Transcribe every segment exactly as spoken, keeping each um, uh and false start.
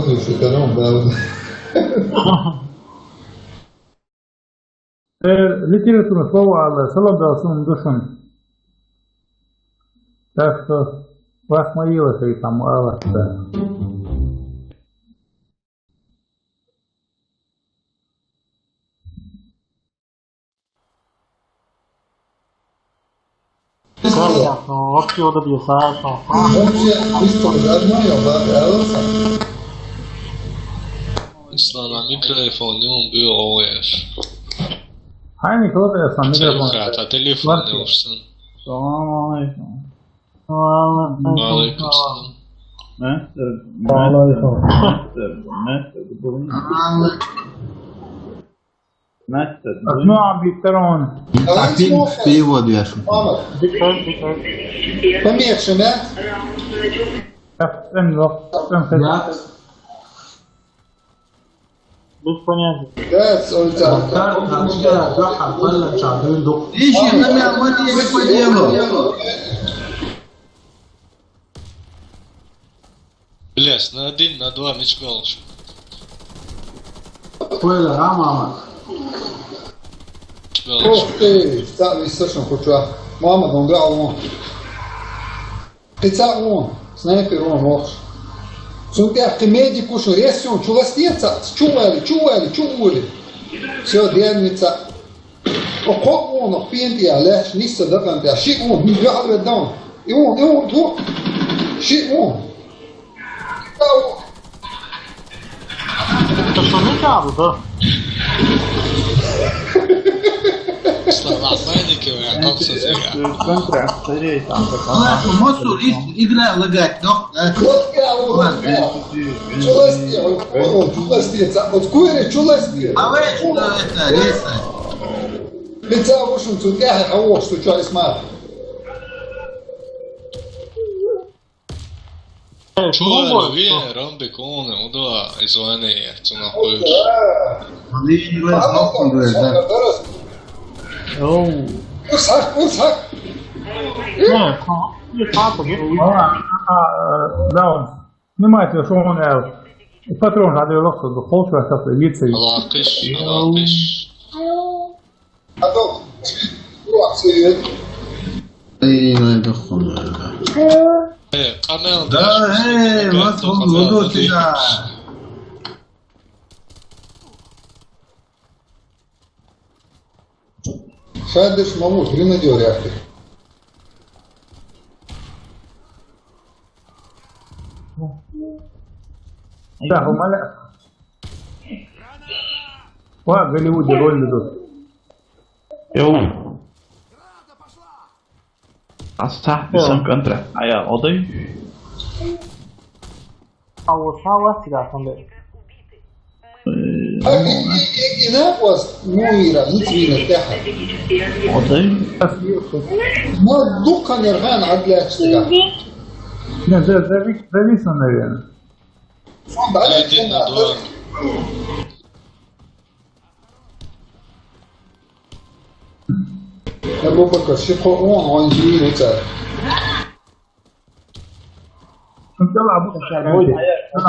Слушай, да, ну, да. Э, литературное слово, Алла, салам дал сум душам. Так что, вас моила, там, Алла, да. Вообще, вот это я сам. Ислам, а микрофон не он был, ой. Ай, микрофон, я сам микрофон. Телефон, да, телефон не он. Салам алейкум. Ва алейкум салам. Мастер, мастер, мастер, мастер, Мастер, ну, а биттер он. Таким перевод яшым. Поменьше, да? Sen yok, sen sen. Без понятия. Да, он там. Иши, на меня, вот я не поделал. Блядь, на один, на два меч галыш. Спойлер, а, мама? Ух ты, ца висашан куча. Мама, донга алон. Кыца он, снайпер он, мокш. Сунтя кымеди кушун ресюн, чуластица, чували, чували, чували. Всё, дерница. О, кок он, о, пинтия, леш, ниса дакантия. Ши он, ми гахве дан. И он, и он, ту. Ши он. Та он. Это что, ну, правда, да? Слава Владике, я как все зря. Центра, скорее там, так. Ладно, мозг, игра лагать, но, э, вот я, вот я. Чуластица, вот, вот, чуластица, вот кури чуластица. А вы что это, Леса? Лица вышел, цугя, а вот что, что, смотри. Чувствую, вие ромбик, он, удова, извини, цуна хуйш. Они не знают, да. Оу. Узак, узак. Не, не папа, не. А, а, да, он. Снимайте, что он, э, патрон, надо его, чтобы холчу, а сейчас вид. Алакыш, алакыш. А то, ну, а все. Эй, надо хуй. Э, канал, да, эй, вас он удочи, да. Шайдыш Мамут, гренадер яхты. Да, умоляю. Ва, Голливуде роль ведут. Йоу. Аса, бисам контра. Ая, одай. А вот на вас тебя, Ханде. Э, а, и, и, и, и на вас, ну, Ира, ну, Ира, тяха. Одай. Ну, дух, наверное, отвлечься, да. Не, за-, зави-, зависло, наверное. Фон, да, один на два. Абу Бакр, ши хо он, он жи руца.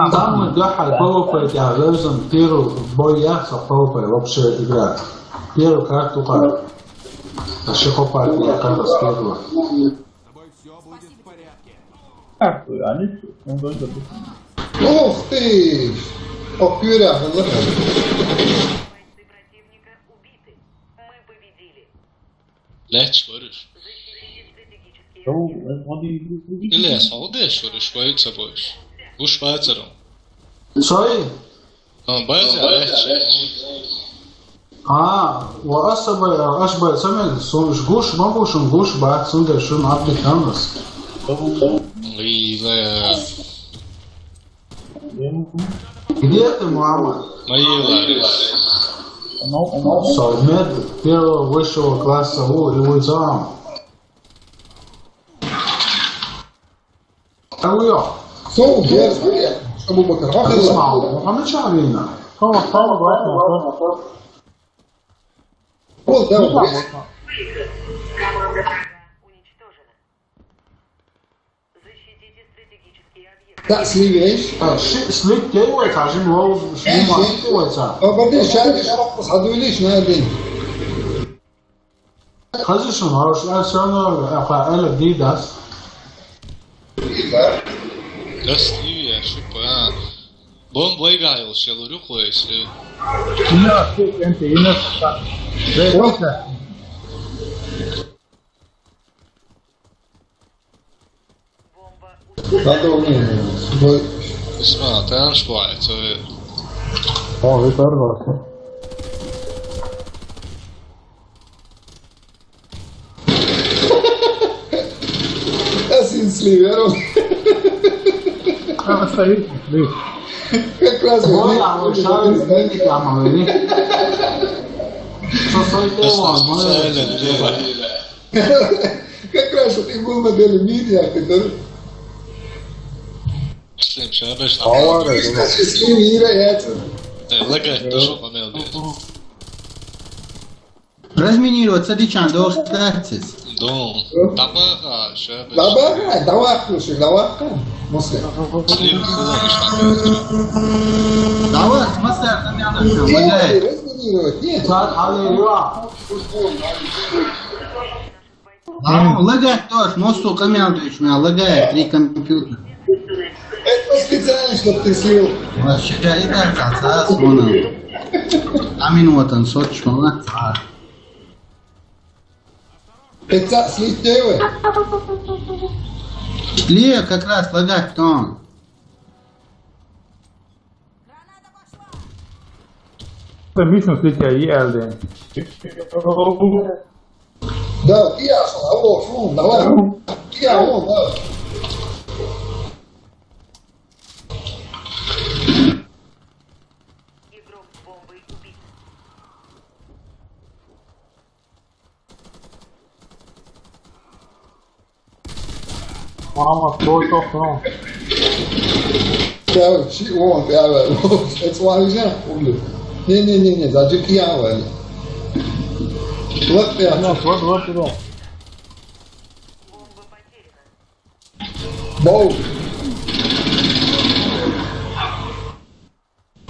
Самый гахаль пауфай тя лезан первый бой я са пауфай вообще игра. Первую карту как. А ши хо партия как с первого. Ах, они, он только... Ух ты! О, кюря, Леч, варыш. Или я сауде, варыш, боится больше. Уж боится. Сой? А, боится, леч. А, ва асаба, ашба, самел, сун, гуш, магушун, гуш, ба, сунде, шун, абди, канас. И, да, где ты, мама? Мои ларис. Совмет первого высшего класса у Ивуцам. Алло. Соу, дерз, Абу Бакр. Ах, Исмаил, Мухаммед Шахрина. Кого, кого, давай, кого? Вот, да, вот. Команда уничтожена. Защитите стратегические объекты. Цхьаъ слив еш? А, ши-, слив тӀе вай, цхьа жим вовз, ши Э, ма ши. ТӀе вай, цхьа. О, бади, шари шапкъ садули шнайдин. Хазишун, а, ш-, а, всё равно, а, па, эла дидас. Дас слив я, шупа, а. Бом вайгайыл, шелурю хойс, э. Ина, ши, энте, ина, ша. Вай, О. Вай, ша. Надо мне. Ой. Исма, ты ан шпуай, это. О, это арбат. Асин сливером. А, стоит, стоит. Как раз вот. Ой, а вот шарик, знаете, там, а вы? Что, что это, Просто он, специально, может? Как раз вот и был на Белом мире, я говорю, Слим, шабаш. Авара, Значит, с ним Ира это. Э, лагать тоже помел, блядь. Разминировать, садичан, да, остатись. Дон. Табаха, шабаш. Табаха, давай, слушай, давай. Муслим. Слим, кулон, шабаш. Давай, смысл, это не надо, всё, Не, валяй. Разминировать, нет. Сад, алло, Ира. Ам, лагать тоже, мосту камеру дышь, меня лагает, три компьютера. Это специально, чтоб ты слил. Вообще, это отца, вон он. А минута, соточка, молодца. Это слить дело. Лия как раз лагать там. Мишну слетя и Элден. Да, я шел, алло, шум, давай. Я, вон, давай. Игрок с бомбой убит. Мама, стой, стой, стой. Да, чи-, о, да, да. Это важно, помню. Не, не, не, не, за джек я, вали. Вот, я. Ну, вот, вот, вот. Боу.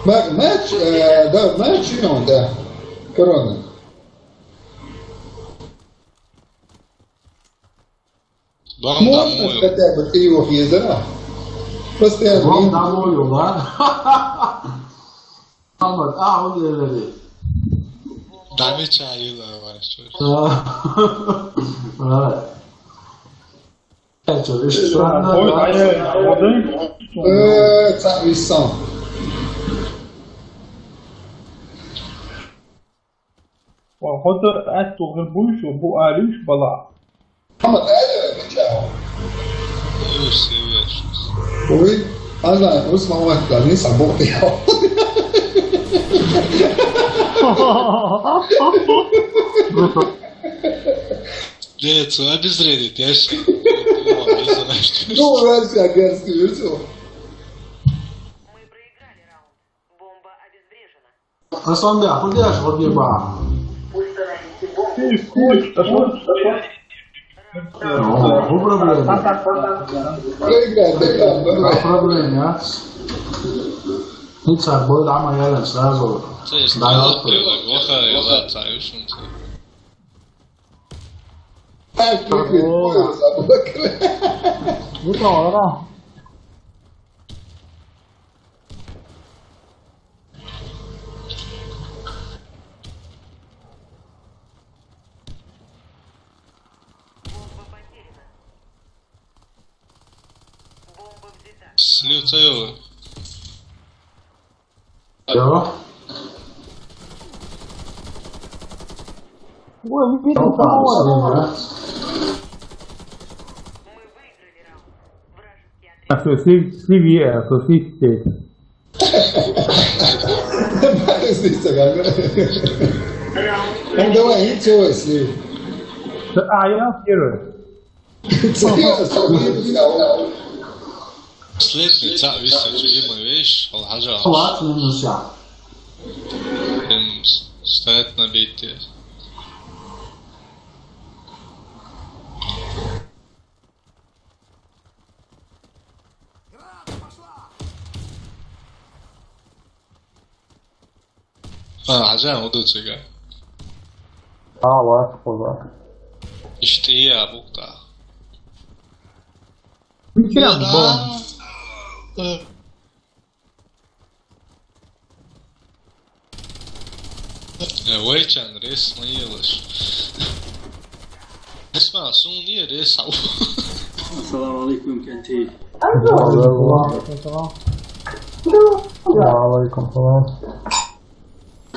Ма-, матч, э, да, матч, ну, да. Корона. Бам Можно домой. Хотя бы ты его ездила? Постоянно. Бам домой, да? Мама, а, он не верит. Дами чаю, да, ваш. А. А. Ой, ай, ай, ай, ай. Э, цаъ виссан. Ва хоза ат тугъир буйшу, бу алиш бала. Ама, э, э, чао. Ой, севеш. Ой, ана, ус мама, да, не сам бог я. Нет, а без реди, я щас. Ну, у нас я герский, видите? Мы проиграли раунд. Бомба обезврежена. Аслан, бля, куда ж вот еба? Установите бомбу. Ты, ты, а что, а что? Ну, ну, проблема. Проиграть, да, да, да. Проблема, а? Ну, так, бой, да, моя, сразу. То есть, да, плохо, плохо, я за, за, я шучу. Ай, прикинь, Здорово. Пояс заблокировал. Ну, там, ара. Бомба потеряна. Бомба взята. Слив целый. Всё. Ой, не видно. Опа, самого. Всё, да. А что, слив, слив, а что, слив теперь? Слив, как бы. Ну, давай, и чего, слив? Да, а я первый. Последний цаъ виса чугима веш, ал хажа. Хват минуса. Им стоят на бейте. اه، عجان ودوتشيغا. اه، واش خذا. اشتي يا بوقتا. يمكن بون. ويتشان ريس ما يلش. اسمع، سوني ريس. السلام عليكم، كنتي. وعليكم السلام.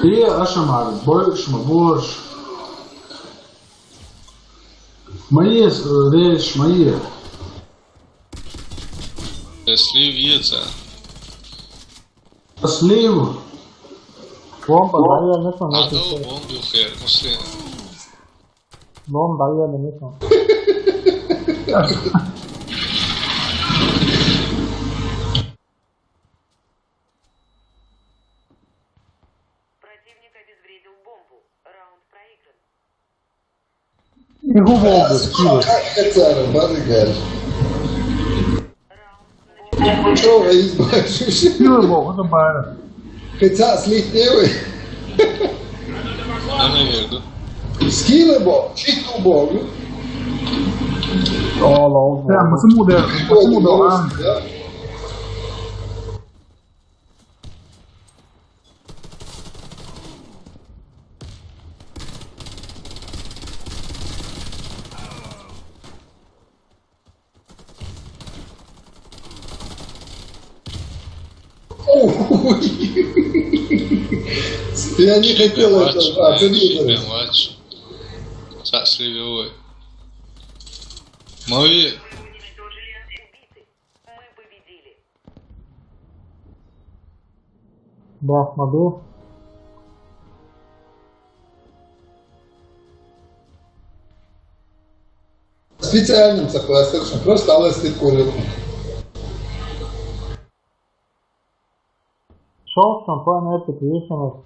ايه، اشمع بوش ما بوش. ما يس، ليش ما يس؟ تسليم يسا. تسليم. بومبا ضعيفة مثلا. عدو بومبي وخير مسلم. بومبا ضعيفة مثلا. Противник обезвредил бомбу. Раунд проигран. Не губы, скилы. Как это, барыга? Чё, избавишься? Скилы бог, это байра. Хотя слить не вы. Скилы бог, чисто бог. О, лол. Да, мы смуды, мы смуды, а? Я не хотел это. А, ты не. Прям матч. Счастливый. Мои. Мы победили. Да, могу. Специальным согласился, просто аласты курил. Шел в компанию Epic Vision.